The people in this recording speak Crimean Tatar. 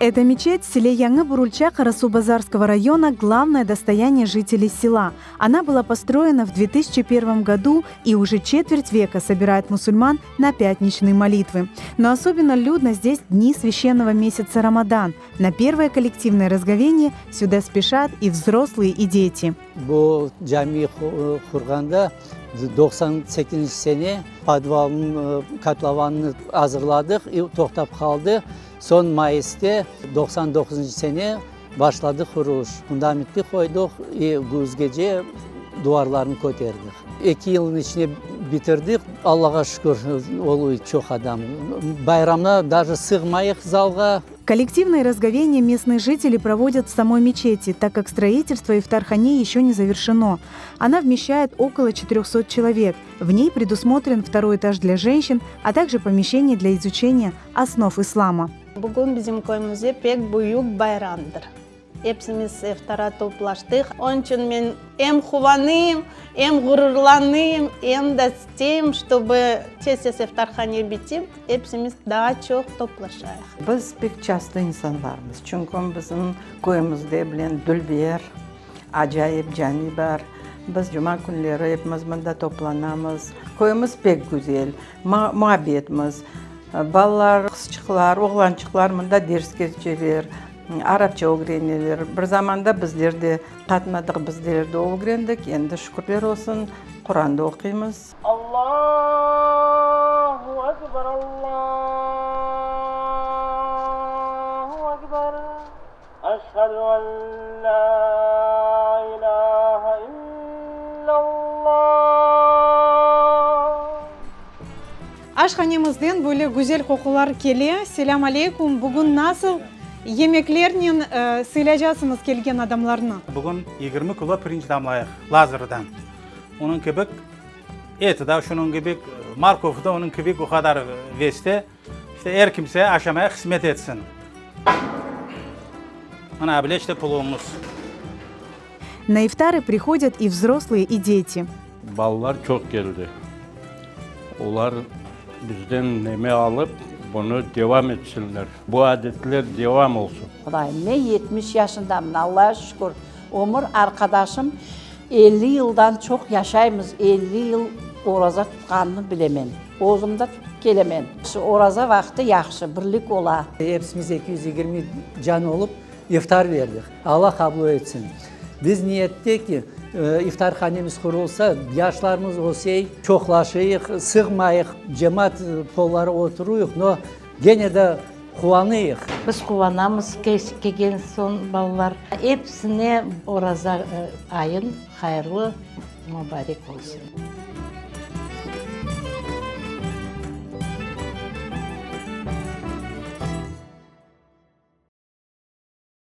Эта мечеть в селе Яңы-Бурульча Карасубазарского района – главное достояние жителей села. Она была построена в 2001 году и уже четверть века собирает мусульман на пятничные молитвы. Но особенно людно здесь дни священного месяца Рамадан. На первое коллективное разговение сюда спешат и взрослые, и дети. Bu cami qurğanda 98-nci sene podvalnıñ kotlovannı azırladıq, toqtap qaldı. Soñ mayıste 99-ncı sene başladı qurulış. Fundamentni qoydıq i küzgece duvarlarnı köterdik. Eki yılnıñ içinde bitirdik, Allağa şükür, oluy çoq adam. Bayramda daje sığmayıq zalğa. Коллективное разговение местные жители проводят в самой мечети, так как строительство ифтархане еще не завершено. Она вмещает около 400 человек. В ней предусмотрен второй этаж для женщин, а также помещение для изучения основ ислама. Bugün bizim köyümizde pek büyük bayramdır. Epimiz iftara toplaştıq. Onıñ içün men em quvanayım, em ğururlanayım, em de isteyim, чтобы tez-tez iftarhane bitip, epimiz daa çoq toplaşayıq. Biz pek çastlı insanlarmız, çünki bizim köyümizde bilen dülber, acayip cami bar. Biz cuma künleri epimiz mında toplanamız. Köyümiz pek güzel, muabbetmiz. Balalar, qızçıqlar, oğlançıqlar mında ders keçeler, arapça ögreneler. Bir zamanda bizler de qatnadıq, bizler de ögrendik. Endi şükürler olsun, Quran da oquymız. Allahu ekber, Allahu ekber, eşhedü en la ilahe illallah. Aşhanemizden böyle güzel qoqular kele. Selâm aleyküm! Bugün nasıl yemeklernen sıylacasıñız kelgen adamlarnı? Bugün 20 kilo pirinç damlayıq Lazırdan. Onıñ kibi eti da şunıñ kibi, markovı da onıñ kibi o qadar veste. İşte er kimse aşamaya qısmet etsin. Mına bile işte pluvımız. На ифтары приходят и взрослые, и дети. Balalar çoq keldi. Olar bizden neme alıp, bunı devam etsinler. Bu adetler devam olsun. Qudayım, men 70 yaşındamın, Allağa şükür. Ömür arqadaşım 50 yıldan çoq yaşaymız, 50 yıl oraza tutqanını bilemen. Özüm de tutıp kelemen. Şu oraza vaqtı yahşı, birlik ola. Epsimiz 220 can olıp iftar berdik. Alla qabul etsin. Biz niyette ki, iftarhanemiz qurulsa, yaşlarımız ösey, çoqlaşıyıq, sığmayıq, cemaat polları oturuyıq, no, gene de quvanıyıq. Biz quvanamız kelgen soñ balalar. Episine oraza ayın hayırlı, mubarek olsun.